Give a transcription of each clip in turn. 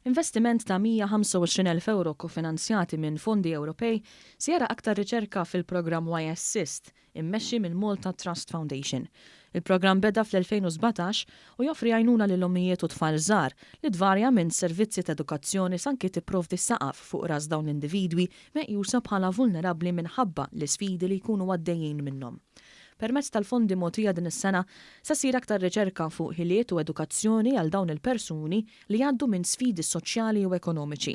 Investiment ta' 125,000 ewro kofinanzjati minn fondi Ewropej se jara aktar riċerka fil-programm Y-Assist immexxi mill-Malta Trust Foundation. Il-programm beda fl-2017 u joffri għajnuna lil ommijiet u tfal żgħar li tvarja minn servizzi ta' edukazzjoni sa anki tipprovdi saqaf fuq ras dawn l-individwi meqjusa bħala vulnerabbli minħabba l-isfidi li jkunu għaddejjin minnhom. Permezz tal-fondi mogħtija din is-sena, se ssir aktar riċerka fuq ħiliet u edukazzjoni għal dawn il-persuni li jgħaddu minn sfidi soċjali u ekonomiċi.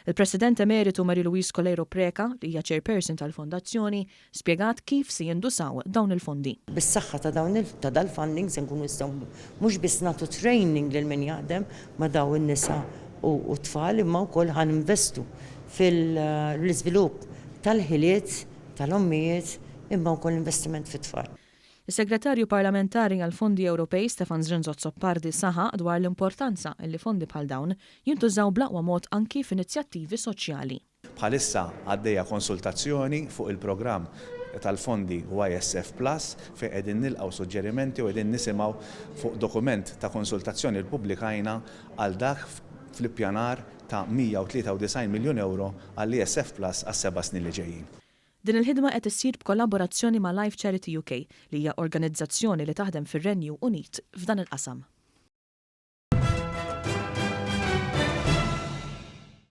Il-President Emeritu Marie Louise Coleiro Preca, li hija Chairperson tal-Fondazzjoni, spjegat kif se jindusaw dawn il-fondi. Bis-saħħa ta' dawn ta' dal-funding se nkunu nistgħu mhux biss nagħtu training lil min jaħdem ma' dawn in-nisa u t-tfal imma wkoll ħa ninvestu fil-iżvilupp tal-ħiliet tal-ommijiet imma wkoll investiment fit-tfal. Is-Segretarju Parlamentari għall-Fondi Ewropej Stefan Zrinzo Azzopardi saħaq dwar l-importanza li fondi bħal dawn jintużaw bl-aqwa mod anki f'inizjattivi soċjali. Bħalissa għaddejja konsultazzjoni fuq il-programm tal-fondi YSF Plus fejn qegħdin nilqgħu suġġerimenti u qegħdin nisimgħu fuq dokument ta' konsultazzjoni li ppubblikajna għal dak fl-ippjanar ta' 193 miljun ewro għall-ESF Plus għas-seba' snin li ġejjin. Din il-ħidma qed issir b'kollaborazzjoni ma' Life Charity UK, li hija organizzazzjoni li taħdem fir-Renju Unit f'dan il-qasam.